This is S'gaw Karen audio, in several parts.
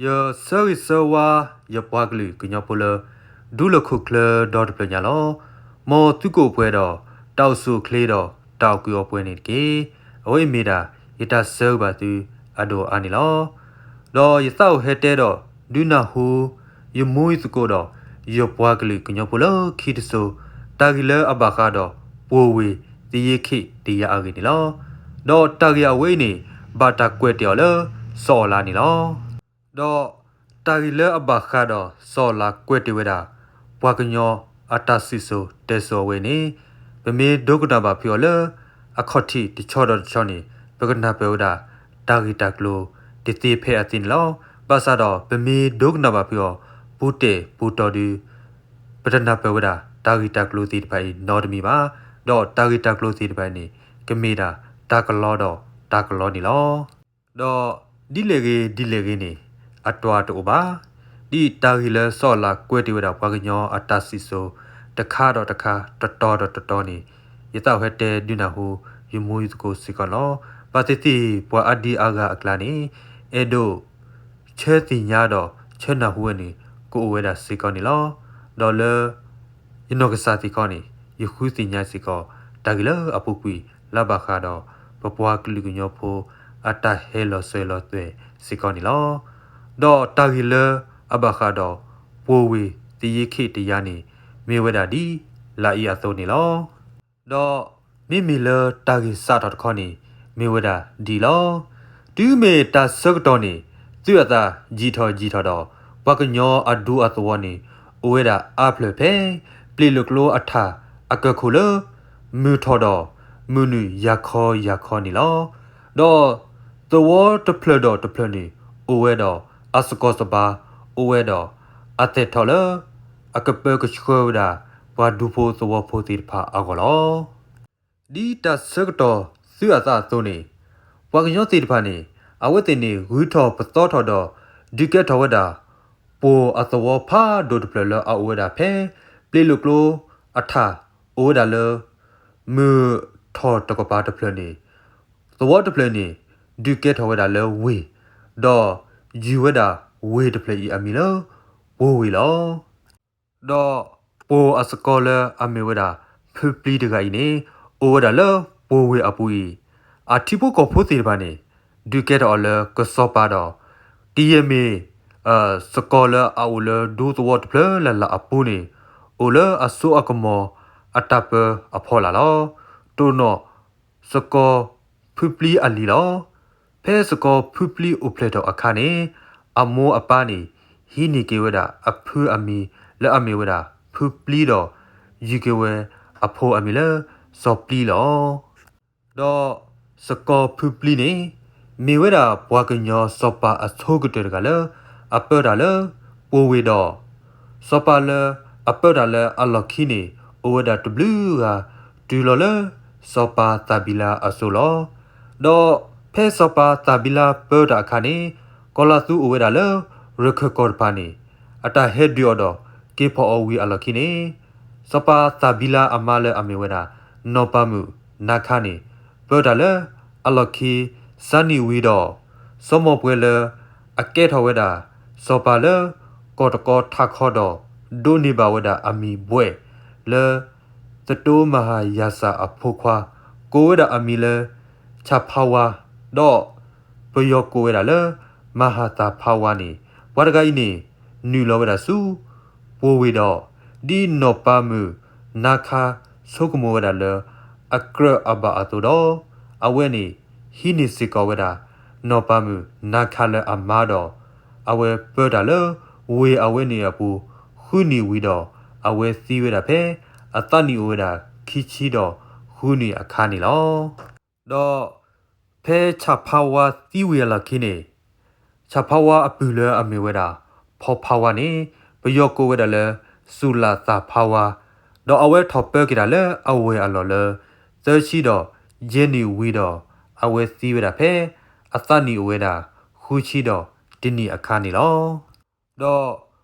ယဆၢဂ့ၤဆၢဝါ ယပှၤကလုာ်ကညီဖိလၢ ဒူလီၢ်ခိၣ်ချၢဒီတဖျၢၣ်ညါလီၤ. မ်သုကအိၣ်ပှဲၤဒီး တၢ်အိၣ်ဆူၣ်အိၣ်ချ့ဒီးတၢ်အိၣ်ကူၣ်အိၣ်ပှဲၤန့ၣ်တက့ၢ်. အဝဲအံၤမ့ၢ်ဒၣ် ယတၢ်ဆၢဂ့ၤဘၣ်သုအဒိၣ်အါန့ၣ်လီၤ. ဒီးယသးအိၣ်ဟဲတဲဒီး ဒုးနၢ်ဟူ ယမူယသကိးဒီး ယပှၤကလုာ်ကညီဖိလၢခံတစိၤ တၢ်ဂ့ၢ်လၢအဘၣ်ဃးဒီး ပှိၢ်ဝ့ၢ်သယ့ခ့ၣ်တယါအဂ့ၢ်န့ၣ်လီၤ. ဒီးတၢ်ဂ့ၢ်အဝဲအံၤန့ၣ် ဘၣ်တၢ်ကွဲးတ့ၢ်အီၤလၢ စီၤအီၣ်လါန့ၣ်လီၤ. ဒီးတၢ်ဂ့ၢ်လၢအဘၣ်ဃးဒီးစီၤအီၣ်လါကွဲးတ့ၢ်ဝဲဒၣ် ပှၤကညီအတၢ်စံၣ်စိၤတဲစိၤအဝဲန့ၣ် ပမ့ၢ်ဒိကနၣ်ဘၣ်ဖုးအီၤလၢ အခီၣ်ထံးတဆီဒီးတဆီန့ၣ် ပကနၢ်ပၢၢ်ဝဲဒၣ် တၢ်ဂ့ၢ်တၢ်ကျိၤတသ့ဖဲအသ့န့ၣ်လီၤ. ဘၣ်ဆၣ်ဒီးပမ့ၢ်ဒိကနၣ်ဘၣ်ဖုးအီၤ ပူၤတဲာ်ပူၤတီၤဒု ပတနၢ်ပၢၢ်ဝဲဒၣ် တၢ်ဂ့ၢ်တၢ်ကျိၤသ့ၣ်တဖၣ်အံၤနီတမံၤဘၣ်. ဒီးတၢ်ဂ့ၢ်တၢ်ကျိၤသ့ၣ်တဖၣ်အံၤန့ၣ် ကမ့ၢ်ဒၣ်တၢ်ကလီဒီးတၢ်ကလီန့ၣ်လီၤ. ဒီးဒ်လဲၣ်ဂ့ၤဒ်လဲၣ်ဂ့ၤန့ၣ် အတၢ်တအိၣ်ဘၣ်. ဒ်တၢ်ဂ့ၢ်လၢစီၤအီၣ်လါကွဲးတ့ၢ်ဝဲဒၣ်ပှၤကညီအတၢ်စံၣ်စိၤ တခါဒီးတခါ တတီၤဒီးတတီၤန့ၣ် ယသးအိၣ်ဟဲတဲဒုးနၢ်ဟူ ယမူယသကိးစ့ၢ်ကီးန့ၣ်လီၤ. ဘၣ်သ့ၣ်သ့ၣ်ပှၤအါဒံအါဂၤအကျါန့ၣ် အဲၣ်ဒိး ဆၢသ့ၣ်ညါဒီးဆၢနၢ်ဟူဝဲန့ၣ် ကအိၣ်ဝဲဒၣ်စ့ၢ်ကီးန့ၣ်လီၤ. ဒီးလၢ ယနီၢ်ကစၢ်သ့ၣ်ခီန့ၣ် ယဃုသ့ၣ်ညါစ့ၢ်ကီး တၢ်ဂ့ၢ်လၢအပူၤကွံာ်လၢအဘၣ်ဃးဒီး ပပှၤကလုာ်ကညီဖိ အတၢ်ဟဲလီၤစၢၤလီၤသွဲၣ်စ့ၢ်ကီးန့ၣ်လီၤ. ဒီးတၢ်ဂ့ၢ်လၢအဘၣ်ဃးဒီး ပှိၢ်ဝ့ၢ်သယ့ခ့ၣ်တယါန့ၣ် မ့ၢ်ဝဲဒၣ်ဒ်လာ်အံၤအသိးန့ၣ်လီၤ. ဒီးမ့မ့ၢ်လၢတၢ်ဂ့ၢ်စးထီၣ်တခီန့ၣ် မ့ၢ်ဝဲဒၣ်ဒ်အံၤလီၤ. တုၤမ့ၢ်တၢ်ဆၢကတီၢ်န့ၣ် သုးအသးယံာ်ထီၣ်ယံာ်ထီၣ်ဒီး ပှၤကညီအဒူအသဝီန့ၣ် အိၣ်ဝဲဒၣ်အါဖျၢၣ်ဖဲ ပျ့ၤလိာ်ကျိအထၣ်အကၢၢ်ခိၣ်လၢ မုၢ်ထီၣ်ဒီးမုၢ်နုာ်ယၤခီယၤခီန့ၣ်လီၤ. ဒီးသဝီတဖျၢၣ်ဒီးတဖျၢၣ်န့ၣ် အိၣ်ဝဲဒီးအစကီၤစဘါ အိၣ်ဝဲဒီးအသဲၣ်ထီၣ်လၢ အကပၢကဆှၢဝဲဒၣ် ပှၤဒူဖိသဝီဖိသ့ၣ်တဖၣ်အဂီၢ်လီၤ. ဒ်တၢ်ဆၢကတီၢ်သုးအသးအသိးန့ၣ် ပှၤကညီသ့ၣ်တဖၣ်န့ၣ် အဝဲသ့ၣ်န့ၣ် ဂုၤထီၣ်ပသီထီၣ်ဒီး ဒုးကဲထီၣ်ဝဲဒၣ် ပှိၢ်အသဝီဖးဒိၣ်တဖျၢၣ်လၢအအိၣ်ဝဲဒၣ်ဖဲ ပျ့ၤလိာ်ကျိအထၣ် အိၣ်ဝဲဒၣ်လၢ မုၢ်ထီၣ်တကပၤတဖျၢၣ်န့ၣ် သဝီတဖျၢၣ်န့ၣ် ဒုးကဲထီၣ်ဝဲဒၣ်လၢဝ့ၢ် ဒီးယုၢ်ဝဲဒၣ်ဝ့ၢ်တဖျၢၣ်အံၤအမံၤလၢ ပှိၢ်ဝ့ၢ်လီၤ. ဒီးပှိၢ်အစကီၤလၢအမ့ၢ်ဝဲဒၣ် ဖုပျံတဂၤအံၤန့ၣ် အိၣ်ဝဲဒၣ်လၢပှိၢ်ဝ့ၢ်အပူၤအံၤ အထံဖိကီၢ်ဖိသ့ၣ်တဖၣ်န့ၣ် ဒုးကဲထီၣ်အီၤလၢကစီၤပၤဒီး ကယဲၢ်မ့ၢ် စကီၤလၢအအိၣ်လၢဒူသဝီတဖျၢၣ်လၢ်လၢ်အပူၤန့ၣ် အိၣ်လၢအစိအကမီၤအတၢ်ပၢအဖီလာ်လီၤ. တိၢ်နီၣ်စကီၤဖုပျံအလံၤလီၤ. ဖဲစကီၤဖုပျံအိၣ်ဖျဲၣ်ထီၣ်အခါန့ၣ် အမိၢ်အပၢ်န့ၣ် ဟံးန့ၢ်က့ၤဝဲဒၣ်အဖုအမံၤလၢအမ့ၢ်ဝဲဒၣ်ဖုပျံဒီး ယုၢ်က့ၤဝဲအဖိအမံၤလၢစီၤပျံလီၤ. ဒီးစကီၤဖုပျံန့ၣ် မ့ၢ်ဝဲဒၣ်ပှၤကညီစီၤပၤအဆိကတၢၢ်တဂၤလၢ အပၢတၢ်လၢပှိၢ်ဝ့ၢ်ဒီး စီၤပၤလၢအပၢတၢ်လၢအလီၢ်ခံန့ၣ် အိၣ်ဝဲဒၣ်တဘျုးဂၤ တုၤလီၤလၢစီၤပၤသၣ်ဘံလါအစိၤလီၤ. ဒီးဖဲစီၤပၤသၣ်ဘံလါပၢတၢ်အခါန့ၣ် ကီၤလၤသူအိၣ်ဝဲဒၣ်လၢ ရခၢၣ်ကီၢ်တဖၣ်န့ၣ် အတၢ်ဟဲဒုးအီၤဒီး က့ၤဖီၣ်အီၤဝံၤအလီၢ်ခံန့ၣ် စီၤပၤသၣ်ဘံလါအမါလၢအမ့ၢ်ဝဲဒၣ် နီၢ်ပၤမုၣ်နါခါန့ၣ် ပၢတၢ်လၢအလီၢ်ခံ စၢနံၣ်ဝံၤဒီး စီၤမီၢ်ပှဲၤလၢ အကဲထီၣ်ဝဲဒၣ် စီၤပၤလၢ ကီၢ်တကီထးခီဒီး ဒိးန့ၢ်ဘၣ်ဝဲဒၣ်အမံၤဘှဲၣ်လၢ သတိမၤဟးယၤစၢ်အဖိခွါ ကိးဝဲဒၣ်အမံၤလၢ ဆၣ်ဖါဝါ ဒီး ပယီၤကိးဝဲဒၣ်လၢ မၤဟးသၣ်ဖါဝါန့ၣ် ပှၤတဂၤအံၤန့ၣ် နုာ်လီၤဝဲဒၣ်ဆူ ပှိၢ်ဝ့ၢ်ဒီး ဒ်နီၢ်ပၤမုၣ်နါခါဆိကမိၣ်ဝဲဒၣ်လၢ အကြၢးအဘၣ်အသိးဒီး အဝဲန့ၣ် ဟံးန့ၢ်စ့ၢ်ကီးဝဲဒၣ် နီၢ်ပၤမုၣ်နါခါလၢအမါဒီး အဝဲပၢတၢ်လၢ ဝ့ၢ်အဝဲန့ၣ်အပူၤ ဃုနံၣ်ဝံၤဒီး အဝဲသံဝဲဒၣ်ဖဲ အသးနံၣ်အိၣ်ဝဲဒၣ်ခံဆံဒီးဃုနံၣ်အခါန့ၣ်လီၤ. ဒီးဖဲဆၣ်ဖါဝါသံဝံၤအလီၢ်ခံန့ၣ် ဆၣ်ဖါဝါအပုၢ်လၢအမ့ၢ်ဝဲဒၣ် ဖီဖါဝါန့ၣ် ပယီၤကိးဝဲဒၣ်လၢ စူၤလးသၣ်ဖါဝါ, ဒီးအဝဲထီၣ်ပၢက့ၤတၢ်လၢအဝ့ၢ်အလီၢ်လၢ သၢဆံဒီးယဲၢ်နံၣ်ဝံၤဒီး အဝဲသံဝဲဒၣ်ဖဲ အသးနံၣ်အိၣအဝဲဒၣ်ဃုဆံဒီးတနံၣ်အခါန့ၣ်လီၤ. ဒီး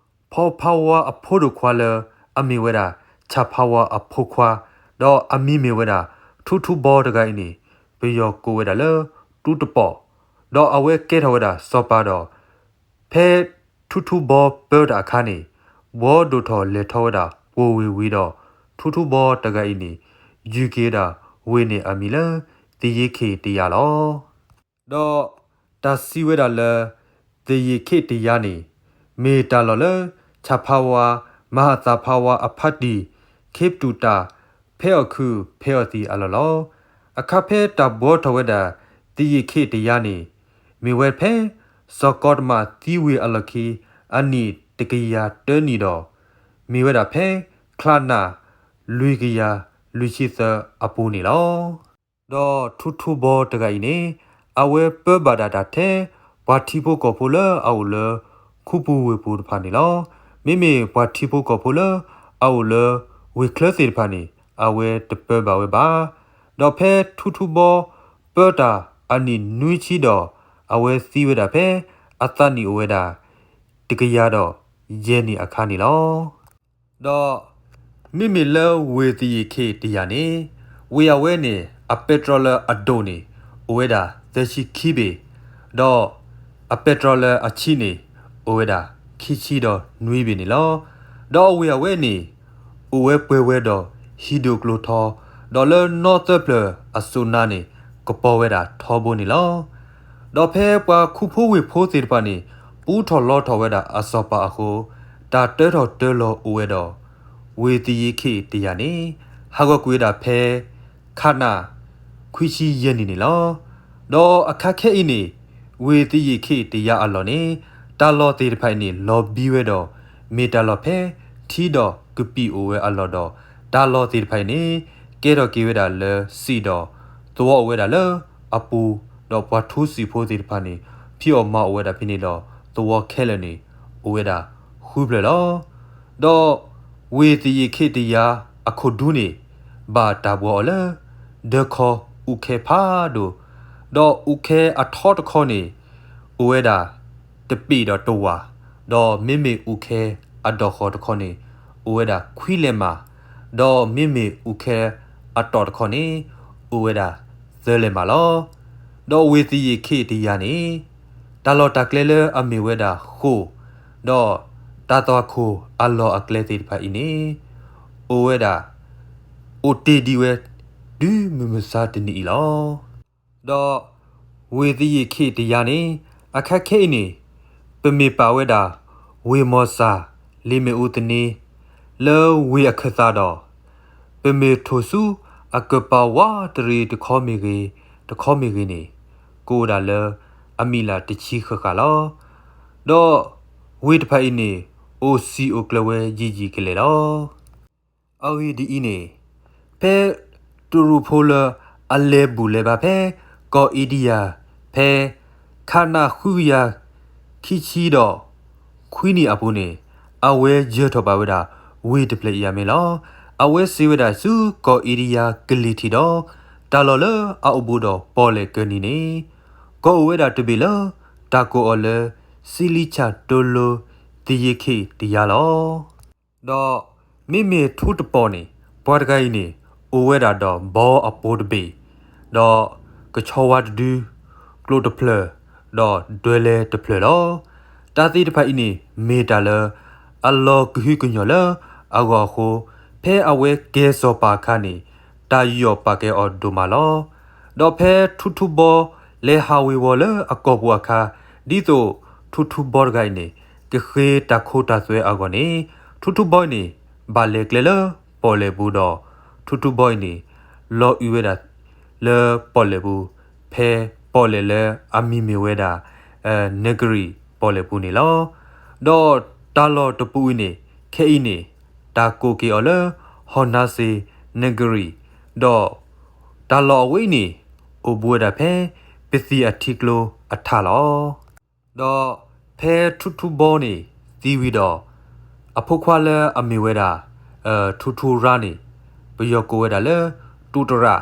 ဖီဖါဝါအဖိဒိၣ်ခွါလၢအမ့ၢ်ဝဲဒၣ်ဆၣ်ဖါဝါအဖိခွါ, ဒီးအမံၤမ့ၢ်ဝဲဒၣ်ထူထူဘီတဂၤအံၤန့ၣ် ပယီၤကိးဝဲဒၣ်လၢ တူတပီၢ်, ဒီးအဝဲကဲထီၣ်ဝဲဒၣ်စီၤပၤဒီး ဖဲထူထူဘီပၢတၢ်အခါန့ၣ် ဘှီဒိၣ်ထီၣ်လဲၤထီၣ်ဝဲဒၣ်ပှိၤဝ့ၤဝံၤဒီး ထူထူဘီတဂၤအံၤန့ၣ် ယုၢ်က့ၤဝဲဒၣ်ဝ့ၢ်န့ၣ်အမံၤလၢ သယ့ခ့ၣ်တယါလီၤ. ဒီးတၢ်စံးဝဲဒၣ်လၢ သယ့ခ့ၣ်တယါန့ၣ် မ့ၢ်တၢ်လီၢ်လၢ ဆၣ်ဖးဝါ မၤဟးသးဖးဝါအဖါတံၢ် ခ့ပတူာ်တၢ် ဖဲအီၣ်ခုးဖဲအီၣ်သံးအလီၢ်လီၤ. အခါဖဲတၢ်ဘှီထီၣ်ဝဲဒၣ် သယ့ခ့ၣ်တယါန့ၣ် မ့ၢ်ဝဲဖဲ စီၤကီတမးသံဝံၤအလီၢ်ခံ အနံၣ်တကယၤတၢနံၣ်ဒီး မ့ၢ်ဝဲဒၣ်ဖဲ ချါနၣ် လွံၢ်ကယၤလွံၢ်ဆံသၢအပူၤန့ၣ်လီၤ. ဒီးထူထူဘီတဂၤအံၤန့ၣ် အဝဲပၢဘၣ်ဒၣ်တၢ်ထဲ ပှၤထံဖိကီၢ်ဖိလၢအအိၣ်လၢ ခူပူၤဝ့ၢ်ပူၤတဖၣ်န့ၣ်လီၤ. မ့မ့ၢ်ပှၤထံဖိကီၢ်ဖိလၢ အအိၣ်လၢ ဝ့ၢ်ချၢသ့ၣ်တဖၣ်န့ၣ် အဝဲတပၢဘၣ်ဝဲဘၣ်. ဒီးဖဲထူထူဘီ ပၢတၢ်အနံၣ်နွံဆံဒီး အဝဲသံဝဲဒၣ်ဖဲ အသးနံၣ်အိၣ်ဝဲဒၣ် တကယၤဒီးယဲၢ်နံၣ်အခါန့ၣ်လီၤ. ဒီးမ့မ့ၢ်လၢဝ့ၢ်သယ့ၣ်ခ့ၣ်တယၤန့ၣ် ဝ့ၢ်အဝဲန့ၣ် အပဲတြီလၢအဒိၣ်န့ၣ် အိၣ်ဝဲဒၣ်သၢဆံခံဘ့ၣ်, ဒီးအပဲတြီလၢအဆံးန့ၣ် အိၣ်ဝဲဒၣ်ခံဆံဒီးနွံဘ့ၣ်န့ၣ်လီၤ. ဒီးအဝ့ၢ်အဝဲန့ၣ် အိၣ်ဝဲပှဲၤဝဲဒီးဟံၣ်ဒိၣ်ကျိၤထီ, ဒီးလၢနီၣ်သၢဖျၢၣ်အစိၣ်နါန့ၣ် ကပီၤဝဲဒၣ်ထီဘိန့ၣ်လီၤ. ဒီးဖဲပှၤခူဖိဝ့ၢ်ဖိသ့ၣ်တဖၣ်န့ၣ် ပူထီၣ်လီထီၣ်ဝဲဒၣ်အစီၤပၤအဃိ, တၢ်တၢထီၣ်တၢလီၤအိၣ်ဝဲဒီး ဝ့ၢ်သယ့ၣ်ခ့ၣ်တယၤန့ၣ် ဟးဂီၤကွံာ်ဝဲဒၣ်ဖဲ ခးနၣ် ခွံဆံယဲၢ်နံၣ်န့ၣ်လီၤ. ဒီးအခါခဲအံၤန့ၣ် ဝ့ၢ်သယ့ၣ်ခ့ၣ်တယၤအလီၢ်န့ၣ် တၢ်လီၢ်သ့ၣ်တဖၣ်အံၤန့ၣ် လီၤဘံဝဲဒီး မ့ၢ်တၢ်လီၢ်ဖဲထံဒီးကပံာ်အိၣ်ဝဲအလီၢ်ဒီး တၢ်လီၢ်သ့ၣ်တဖၣ်အံၤန့ၣ် ကဲထီၣ်က့ၤဝဲဒၣ်လၢစံာ်ဒီး သဝီအိၣ်ဝဲဒၣ်လၢအပူၤ, ဒီးပှၤထူစံာ်ဖိသ့ၣ်တဖၣ်န့ၣ် ဖံးအီၣ်မၤအီၣ်ဝဲဒၣ်ဖဲန့ၣ်ဒီး သဝီခဲလၢာ်န့ၣ် အိၣ်ဝဲဒၣ်ဃုဖျၢၣ်လီၤ. ဒီးဝ့ၢ်သယ့ၣ်ခ့ၣ်တယၤအခိၣ်ဒူန့ၣ် ဘၣ်တၢ်ဘှီအီၤလၢ ဒၢခီအူးခဲဖးဒိၣ်, ဒီးအူးခဲအထီတခီန့ၣ် အိၣ်ဝဲဒၣ်တပ့ၢ်ဒီးတဝာ်, ဒီးမ့မ့ၢ်အူးခဲအဒီၣ်ဃီၤတခီန့ၣ် အိၣ်ဝဲဒၣ်ခွံလဲၤမး, ဒီးမ့မ့ၢ်အူးခဲအတီၢ်တခီန့ၣ် အိၣ်ဝဲဒၣ်သၢလဲၤမးလီၤ. ဒီးဝ့ၢ်သယ့ၣ်ခ့ၣ်တယၤန့ၣ် တၢ်လီၢ်တၢ်ကျဲလၢအမ့ၢ်ဝဲဒၣ်ဃိာ်, ဒီးတၢ်သွၣ်ခိၣ်အလီၢ်အကျဲသ့ၣ်တဖၣ်အံၤန့ၣ် အိၣ်ဝဲဒၣ် အိၣ်တ့ၢ်ဒံးဝဲ တုၤမုၢ်မဆါတနံၤအံၤလီၤ. ဒီးဝ့ၢ်သယ့ၣ်ခ့ၣ်တယၤန့ၣ် အခါခဲအံၤန့ၣ် ပမ့ၢ်ပာ်ဝဲဒၣ် ဝ့ၢ်မီၤစၢ် လ့ၣ်မ့ၣ်အူသန့ လၢဝ့ၢ်အခၢၣ်သးဒီး ပမ့ၢ်ထိၣ်ဆူအကပၤဝးတရံးတခီမ့ၢ်ဂ့ၤ, တခီမ့ၢ်ဂ့ၤန့ၣ် ကအိၣ်ဒၣ်လၢအမံၤလၢ်တဆံဃၣ်ဃၣ်လီၤ. ဒီးဝ့ၢ်တဖၣ်အံၤန့ၣ် အိၣ်စံာ်အိၣ်ကျၢၤဝဲယံာ်ယံာ်ကလဲာ်လီၤ. အဂ့ၢ်ဒ်အံၤန့ၣ် ဖဲတရူးဖိလၢအလဲၤဘူၣ်လဲၤဘါဖဲကီၢ်အ့ဒံယၤ ဖဲ ခးနၣ်ဃုကယၤခံဆံဒီးခွံနံၣ်အပူၤန့ၣ် အဝဲယၢၤထီၣ်ဘၣ်ဝဲဒၣ် ဝ့ၢ်တဖျၢၣ်အံၤအမံၤလီၤ. အဝဲစံးဝဲဒၣ်ဆူကီၢ်အ့ဒံယၤကလံၤထံးဒီး တၢ်လီၢ်လၢအအိၣ်ဘူးဒီးပီၣ်လဲၣ်ကၢနံၤန့ၣ် ကီၢ်အိၣ်ဝဲဒၣ်တဘ့ၣ်လၢ တၢ်ကိးအီၤလၢ စံလံဆၣ်တိလိ သယ့ၣ်ခ့ၣ်တယါလီၤ. ဒီးမ့မ့ၢ်ထူတပီၢ်န့ၣ် ပှၤတဂၤအံၤန့ၣ် အိၣ်ဝဲဒၣ်ဒီးဘီအပိတဘ့ၣ်, ဒီးကဆီဝါတဒု, ကျိတဖျၢၣ်, ဒီးဒွဲလဲတဖျၢၣ်လီၤ. တၢ်သ့ၣ်တဖၣ်အံၤန့ၣ် မ့ၢ်တၢ်လၢအလီၤကဟုကညီၢ်လၢအဂီၢ်အဃိ, ဖဲအဝဲကဲစီၤပၤအခါန့ၣ် တၢ်ယူးယီၣ်ပာ်ကဲအီၤဒိၣ်မးလီၤ. ဒီးဖဲထူထူဘီလဲၤဟးဝ့ၤဝီၤလၢအကီၢ်ပူၤအခါ, ဒ်သိးထူထူဘီတဂၤအံၤန့ၣ် ကဃ့တၢ်ခိတၢ်သွဲအဂီၢ်န့ၣ် ထူထူဘီအံၤန့ၣ် ဘၣ်လဲၤကျဲလၢပီၣ်လဲၣ်ပူၤဒီး ထူထူဘီအံၤန့ၣ် လီၤအုးဝဲဒၣ်လၢပီၣ်လဲၣ်ပူၤ ဖဲပီၣ်လဲၣ်လၢအမံၤမ့ၢ်ဝဲဒၣ် နကရံၣ်ပီၣ်လဲၣ်ပူၤန့ၣ်လီၤ. ဒီးတၢ်လီၢ်တပူၤအံၤန့ၣ် ခဲအံၤန့ၣ် တၢ်ကိးက့ၤအီၤလၢ ဟီၣ်နါစ့နကရံၣ်, ဒီးတၢ်လီၢ်အဝဲအံၤန့ၣ် အိၣ်ဘူးဝဲဒၣ်ဖဲ ပသံၣ်အထံကျိအထးလီၤ. ဒီးဖဲထူထူဘီန့ၣ်သံဝံၤဒီး အဖိခွါလၢအမ့ၢ်ဝဲဒၣ် ထူထူရါန့ၣ် ပယီၤကိးဝဲဒၣ်လၢ တူတရၣ်,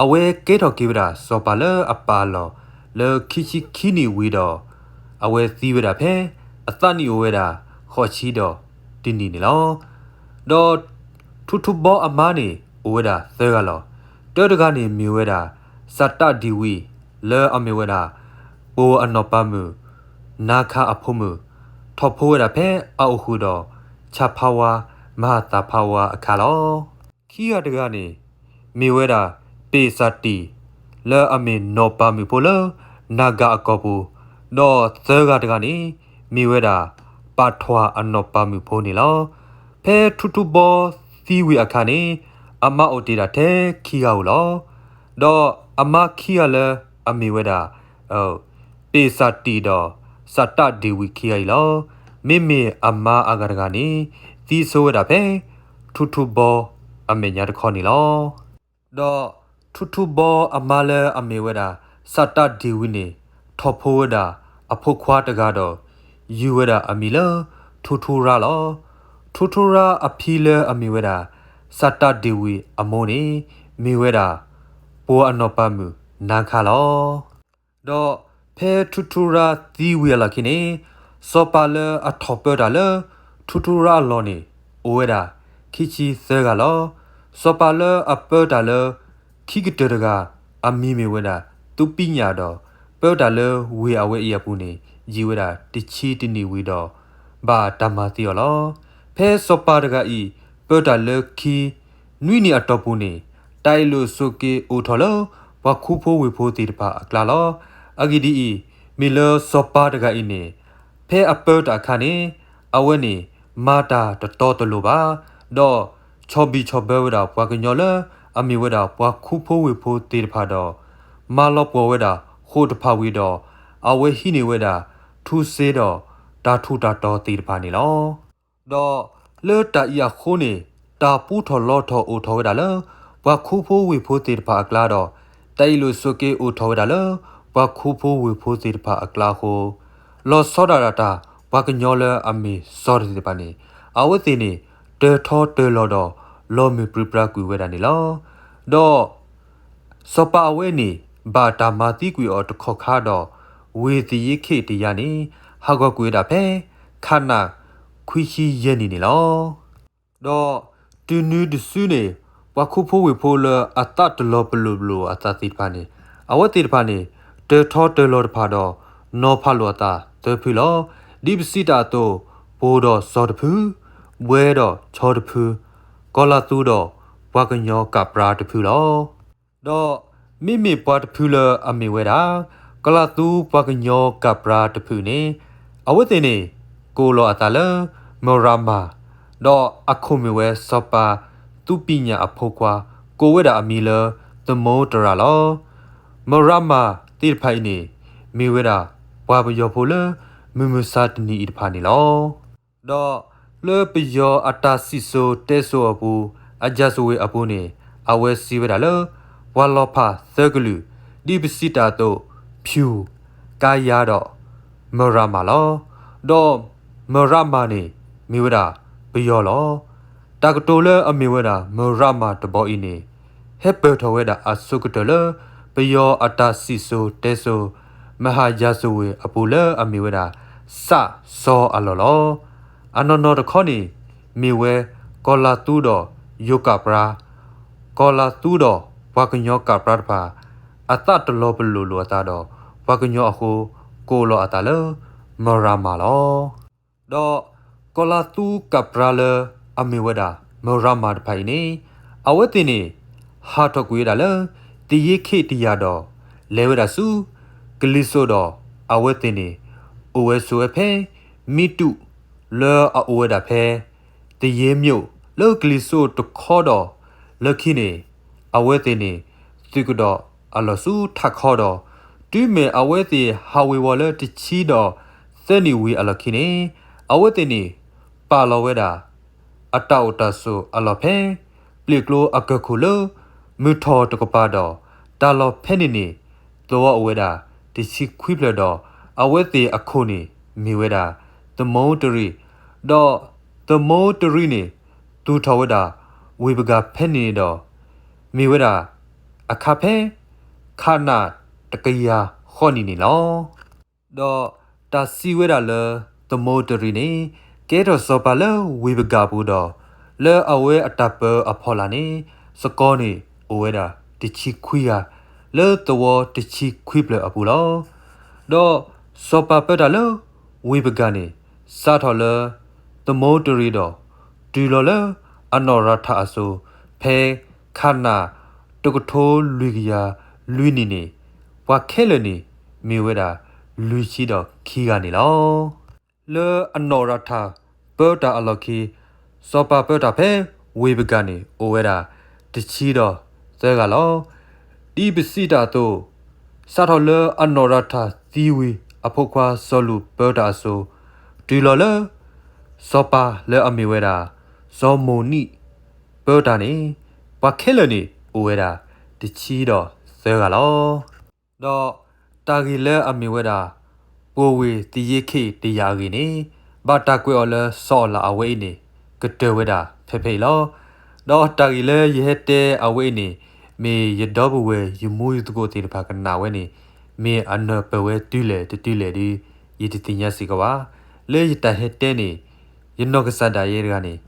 အဝဲကဲထီၣ်က့ၤဝဲဒၣ်စီၤပၤလၢအပာ်အလီၢ်လၢခံဆံခံနံၣ်ဝံၤဒီး အဝဲသံဝဲဒၣ်ဖဲအသးနံၣ်အိၣ်ဝဲဒၣ်ဃိးဆံဒီးတနံၣ်န့ၣ်လီၤ. ဒီးထူထူဘီအမါန့ၣ်အိၣ်ဝဲဒၣ်သၢဂၤလီၤ. တၢတဂၤန့ၣ်မ့ၢ်ဝဲဒၣ် စးတၢ်ဒံၣ်ဝံၤ လၢအမ့ၢ်ဝဲဒၣ် ပိၤအနီၢ်ပၤမုၣ် နါခါအဖိမုၣ်, ထီၣ်ဖိဝဲဒၣ်ဖဲအအိၣ်ဃုာ်ဒီး ဆၣ်ဖးဝါ မၤသၣ်ဖးဝါအခါလီၤ. ခံဂၤတဂၤန့ၣ် မ့ၢ်ဝဲဒၣ် ပ့ၣ်စၣ်တံၣ် လၢအမ့ၢ်နီၢ်ပၤမုၣ်ဖိလၢ နၤဂၤအကီၢ်ပူၤ, ဒီးသၢဂၤတဂၤန့ၣ် မ့ၢ်ဝဲဒၣ် ပၣ်ထွၣ်အနီၢ်ပၤမုၣ်ဖိန့ၣ်လီၤ. ဖဲထူထူဘီသံဝံၤအခါန့ၣ် အမါအိၣ်တ့ၢ်ဒၣ်ထဲခံဂၤဧိၤလီၤ. ဒီးအမါခံဂၤလၢအမ့ၢ်ဝဲဒၣ် ပ့ၣ်စၣ်တံၣ်ဒီး စၣ်တၣ်ဒ့ၣ်ဝံၤခံဂၤအံၤလီၤ. မ့မ့ၢ်အမါအဂၤတဂၤန့ၣ် သံဆိဝဲဒၣ်ဖဲ ထူထူဘီအမဲာ်ညါတခီန့ၣ်လီၤ. ဒီးထူထူဘီအမါလၢအမ့ၢ်ဝဲဒၣ် စၣ်တၣ်ဒ့ၣ်ဝံၤန့ၣ် ထီၣ်ဖိဝဲဒၣ်အဖိခွါတဂၤဒီး ယုၢ်ဝဲဒၣ်အမံၤလၢ ထူထူရါလီၤ. ထူထူရါအဖံလၢအမ့ၢ်ဝဲဒၣ် စၣ်တၣ်ဒ့ၣ်ဝံၤအမိၢ်န့ၣ် မ့ၢ်ဝဲဒၣ် ပှၤအနီၢ်ပၤမုၣ်နါခါလီၤ. ဒီးဖဲထူထူရါသံဝံၤအလီၢ်ခံန့ၣ် စီၤပၤလၢအထီၣ်ပၢတၢ်လၢ ထူထူရါအလီၢ်န့ၣ် အိၣ်ဝဲဒၣ် ခံဆံသၢဂၤလီၤ. စီၤပၤလၢအပၢတၢ်လၢ ခံကတၢၢ်တဂၤ အမံၤမ့ၢ်ဝဲဒၣ် သူပံညၣ်ဒီး ပၢတၢ်လၢဝ့ၢ်အဝဲအံၤအပူၤန့ၣ် ယံာ်ဝဲဒၣ်တဆံတနံၣ်ဝံၤဒီး ဘၣ်တၢ်မၤသံအီၤလီၤ. ဖဲစီၤပၤတဂၤအံၤ ပၢတၢ်လၢခံ နွံနံၣ်အတီၢ်ပူၤန့ၣ် တၢ်အ့ၣ်လိာ်ဆိးက့အိၣ်ထီၣ်လၢ ပှၤခူဖိဝ့ၢ်ဖိသ့ၣ်တဖၣ်အကျါလီၤ. အဂ့ၢ်ဒ်အံၤ, မ့ၢ်လၢစီၤပၤတဂၤအံၤန့ၣ် ဖဲအပၢတၢ်အခါန့ၣ် အဝဲန့ၣ် မၤတၢ်တတီတလိၤဘၣ်, ဒီးဆီၣ်ဘံၣ်ဆီၣ်ဘၢဝဲဒၣ်ပှၤကညီလၢ အမ့ၢ်ဝဲဒၣ်ပှၤခူဖိဝ့ၢ်ဖိသ့ၣ်တဖၣ်ဒီး မၤလီၤပှီၢ်ဝဲဒၣ်ဃိာ်တဖၣ်ဝံၤဒီး အဝဲဟံးန့ၢ်ဝဲဒၣ် ထူစ့ဒီးတၢ်ထူးတၢ်တီၤသ့ၣ်တဖၣ်န့ၣ်လီၤ. ဒီးလၢတၢ်အံၤအဃိန့ၣ် တၢ်ပူထီၣ်လီထီၣ်အိၣ်ထီၣ်ဝဲဒၣ်လၢ ပှၤခူဖိဝ့ၢ်ဖိသ့ၣ်တဖၣ်အကျါဒီး တၢ်အ့ၣ်လိာ်ဆိးက့အိၣ်ထီၣ်ဝဲဒၣ်လၢ ပှၤခူဖိဝ့ၢ်ဖိသ့ၣ်တဖၣ်အကျါအဃိ လီၤဆီဒၣ်တၢ် ပှၤကညီလၢအမ့ၢ်စီၤသ့ၣ်တဖၣ်န့ၣ် အဝဲသ့ၣ်န့ၣ် တၢၤထီတၢၤလီၤဒီး လီၤမုၢ်ပြံပြါကွံာ်ဝဲဒၣ်န့ၣ်လီၤ. ဒီး စီၤပၤအဝဲန့ၣ် ဘၣ်တၢ်မၤသံကွံာ်အီၤတခီခါဒီး ဝ့ၢ်သယ့ခ့ၣ်တယါန့ၣ် ဟးဂီၤကွံာ်ဝဲဒၣ်ဖဲ ခးနၣ် ခွံဆံယဲၢ်နံၣ်န့ၣ်လီၤ. ဒီးတုၤနုၤတစုန့ၣ် ပှၤခူဖိဝ့ၢ်ဖိလၢအသးတလီၤပလိာ်ပလိာ်အသးသ့ၣ်တဖၣ်န့ၣ် အဝဲသ့ၣ်တဖၣ်န့ၣ် တၢၤထီတၢၤလီၤတဖၣ်ဒီး နီၤဖးလိာ်အသးသၢဖုလီၤ. ဒ်ပစံးတၢ်အသိး ပိၢ်ဒီးစီၤတဖု, ဘှဲဒီးဆီတဖု, ကီၤလၤသူဒီးပှၤကညီကးပြါတဖုလီၤ. ဒီးမ့မ့ၢ်ပှၤတဖုလၢအမ့ၢ်ဝဲဒၣ် ကီၤလၤသူပှၤကညီကးပြါတဖုန့ၣ် အဝဲသ့ၣ်န့ၣ် ကိးလီၤအသးလၢ မရၤမၤ, ဒီးအခိၣ်မ့ၢ်ဝဲစီၤပၤ သူပံညၣ်အဖိခွါ ကိးဝဲဒၣ်အမံၤလၢ သမူတရၣ်လီၤ. မရၤမၤသ့ၣ်တဖၣ်အံၤန့ၣ် မ့ၢ်ဝဲဒၣ် ပှၤပယီၤဖိလၢ မုၢ်မဆါတနံၤအံၤတဖၣ်န့ၣ်လီၤ. ဒီးလၢပယီၤအတၢ်စံၣ်စိၤတဲစိၤအပူၤ အရာဇဝင်အပူၤန့ၣ် အဝဲစံးဝဲဒၣ်လၢ ပှၤလီၤဖးသၢကလုာ် ဒ်ပစံးတၢ်အသိး ဖၠူၣ်, ကါယၤဒီး မရၤမၤလီၤ. ဒီးမရၤမၤန့ၣ် မ့ၢ်ဝဲဒၣ်ပယီၤလီၤ. တၢ်ကတိၤလၢအမ့ၢ်ဝဲဒၣ် မရၤမၤတဘီအံၤန့ၣ် ဟဲပၢၢ်ထီၣ်ဝဲဒၣ်အဆိကတၢၢ်လၢ ပယီၤအတၢ်စံၣ်စိၤတဲစိၤ မဟာရာဇဝင်အပူၤလၢအမ့ၢ်ဝဲဒၣ် စးစီအလီၢ်လီၤ. အနီၢ်နီၢ်တခီန့ၣ် မ့ၢ်ဝဲ ကီၤလၤသူဒီးယိၤကးပြါ, ကီၤလၤသူဒီးပှၤကညီကးပြါတဖၣ် အသးတလီၤပလိာ်လိာ်အသးဒီး ပှၤကညီအဃိ ကိးလီၤအသးလၢ မရၤမၤလီၤ. ဒီးကီၤလၤသူကးပြါလၢအမ့ၢ်ဝဲဒၣ် မရၤမၤတဖၣ်အံၤန့ၣ် အဝဲသ့ၣ်န့ၣ် ဟးထီၣ်ကွံာ်ဝဲဒၣ်လၢ သယ့ခ့ၣ်တယၤဒီး လဲၤဝဲဒၣ်ဆူ ကလံၤစိးဒီး အဝဲသ့ၣ်န့ၣ် အိၣ်ဝဲဆိးဝဲဖဲ မံတူၣ် လၢအအိၣ်ဝဲဒၣ်ဖဲ သယ့ၤမျိာ် လၢကလံၤစိးတခီဒီး လၢခံန့ၣ် အဝဲသ့ၣ်န့ၣ် သုးကဒီးအလီၢ်ဆူထးခီဒီး တုၤမ့ၢ်အဝဲသ့ၣ်ဟးဝ့ၤဝီၤလၢတဆံဒီးသၢနံၣ်ဝံၤအလီၢ်ခံန့ၣ် အဝဲသ့ၣ်န့ၣ် ပာ်လီၤဝဲဒၣ် အတၢ်အိၣ်တၢ်ဆိးအလီၢ်ဖဲ ပျ့ၤကျိအကၢၢ်ခိၣ်လၢ မုၢ်ထီၣ်တကပၤဒီး တၢ်လီၢ်ဖဲန့ၣ်န့ၣ် သဝီအိၣ်ဝဲဒၣ် တဆံခွံဖျၢၣ်ဒီး အဝဲသ့ၣ်အခိၣ်န့ၣ် မ့ၢ်ဝဲဒၣ် သမူတရံး, ဒီးသမူတရံးန့ၣ် သူၣ်ထီၣ်ဝဲဒၣ် ဝ့ၢ်ပဂၢ်ဖဲန့ၣ်န့ၣ်ဒီး မ့ၢ်ဝဲဒၣ် အခါဖဲ ခးနၣ်တကယၤဃိးနံၣ်န့ၣ်လီၤ. ဒီးတၢ်စံးဝဲဒၣ်လၢ သမူတရံးန့ၣ် ကဲထီၣ်စီၤပၤလၢဝ့ၢ်ပဂၢ်အပူၤဒီး လၢအဝဲအတၢ်ပၢအဖီလာ်န့ၣ် စကီန့ၣ်အိၣ်ဝဲဒၣ်တဆံခွံဂၤ လၢသဝီတဆံခွံဖျၢၣ်အပူၤလီၤ. ဒီးစီၤပၤပၢတၢ်လၢဝ့ၢ်ပဂၢ်န့ၣ် စးထီၣ်လၢ သမူတရံးဒီး တုၤလီၤလၢအနီၢ်ရၤထၣ်အစိၤ ဖဲခးနၣ် တကထိလွံၢ်ကယၤလွံၢ်နံၣ်န့ၣ် ပှၤခဲလၢာ်န့ၣ် မ့ၢ်ဝဲဒၣ်လွံၢ်ဆံဒီးခံဂၤန့ၣ်လီၤ. လၢအနီၢ်ရၤထၣ်ပၢတၢ်အလီၢ်ခံ စီၤပၤပၢတၢ်ဖဲဝ့ၢ်ပကၣ်န့ၣ် အိၣ်ဝဲဒၣ်တဆံဒီးသၢဂၤလီၤ. ဒ်ပစံးတၢ်အသိး စးထီၣ်လၢအနီၢ်ရၤထၣ်သံဝံၤ အဖိခွါစီၤလူၢ်ပၢတၢ်အစိၤ တုၤလီၤလၢ စီၤပၤလၢအမ့ၢ်ဝဲဒၣ် စီၤမိၢ်နံၣ်ပၢတၢ်န့ၣ် ပှၤခဲလၢာ်န့ၣ် အိၣ်ဝဲဒၣ်တဆံဒီးသၢဂၤလီၤ. ဒီးတၢ်ဂ့ၢ်လၢအမ့ၢ်ဝဲဒၣ် ပိာ်ဝ့ၢ်သယ့ခ့ၣ်တယာ်အဂ့ၢ်န့ၣ် ဘၣ်တၢ်ကွဲးအီၤလၢစီၤအၤလးအဝဲအံၤန့ၣ် ကတၢၢ်ဝဲဒၣ်ဖဲဖဲအံၤလီၤ. ဒီးတၢ်ဂ့ၢ်လၢယဟဲတဲအဝဲအံၤန့ၣ် မ့ၢ်ယဒီပုၢ်ဝဲၢ်ယမူယသကိးသ့ၣ်တဖၣ်ကနၣ်ဝဲန့ၣ် မ့ၢ်အနၢ်ပၢၢ်ဝဲတုၤလဲၣ်တတုၤလဲၣ်ဒီး ယတသ့ၣ်ညါစ့ၢ်ကီးဘၣ်. လၢယတၢ်ဟဲတဲန့ၣ် ယနီၢ်ကစၢ်ဒၣ်ယဲတဂၤန့ၣ်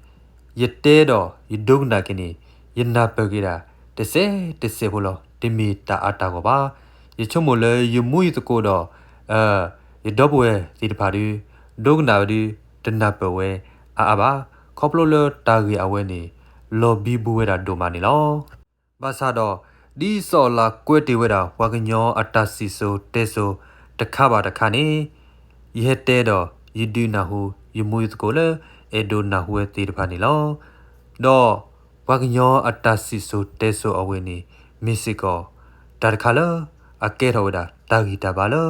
ယတဲဒီးယဒိကနၣ်က့ၤန့ၣ် ယနၢ်ပၢၢ်က့ၤဒၣ် တစဲးတစဲးဖိလီၤ. တမ့ၢ်တၢ်အါတၢ်ဂီၢ်ဘၣ်. ယဆိကမိၣ်လၢယမူယသကိးဒီး ယဒီပုၢ်ဝဲၢ်သ့ၣ်တဖၣ်ဒီး ဒိကနၣ်ဝဲဒီး တနၢ်ပၢၢ်ဝဲအါအါဘၣ်. ခီဖျိလၢတၢ်ဂ့ၢ်အဝဲန့ၣ် လီၤဘံဘူဝဲဒၣ်ဒိၣ်မးန့ၣ်လီၤ. ဘၣ်ဆၣ်ဒီး ဒ်စီၤအၤလးကွဲးတ့ၢ်ဝဲဒၣ် ပှၤကညီအတၢ်စံၣ်စိၤတဲစိၤတခါဘၣ်တခါန့ၣ် ယဟဲတဲဒီးယဒုးနၢ်ဟူ ယမူယသကိးလၢအဲၣ်ဒိးနၢ်ဟူဝဲသ့ၣ်တဖၣ်န့ၣ်လီၤ. ဒီးပှၤကညီအတၢ်စံၣ်စိၤတဲစိၤအဝဲန့ၣ် မ့ၢ်စ့ၢ်ကီး တၢ်တခါလၢ အကဲထီၣ်ဝဲဒၣ်တၢ်ဂံၢ်တၢ်ဘါလၢ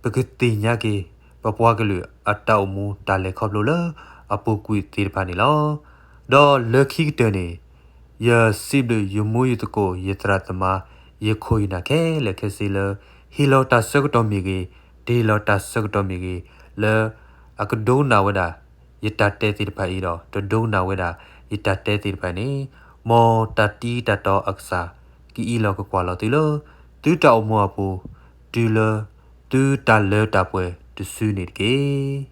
ပကသ့ၣ်ညါက့ၤ ပပှၤကလုာ်အတၢ်အိၣ်မူတၢ်လဲၤခီဖျိလၢအပူၤကွံာ်သ့ၣ်တဖၣ်န့ၣ်လီၤ. ဒီးလၢခံကတၢၢ်န့ၣ် ယစံးဘျုးယမူယသကိး ယသရၣ်သမါ ယခိၣ်ယနၢ်ခဲလၢာ်ခဲဆ့လၢ ဟ့ၣ်လီၤတၢ်ဆၢကတီၢ်မ့ၢ်ဂ့ၤ, တဟ့ၣ်လီၤတၢ်ဆၢကတီၢ်မ့ၢ်ဂ့ၤ, လၢအကဒိကနၣ်ဝဲဒၣ် ယတၢ်တဲသ့ၣ်တဖၣ်အံၤဒီး တဒိကနၣ်ဝဲဒၣ် ယတၢ်တဲသ့ၣ်တဖၣ်န့ၣ်, မ်တၢ်တံၤတၢ်တီအကစၢ် ကအံးလီၤကကွၢ်လီၤသုလၢ သုတၢ်အိၣ်မူအပူၤ တုၤလၢသုတၢ်လၢတၢ်ပှဲၤတစုန့ၣ်တက့ၢ်.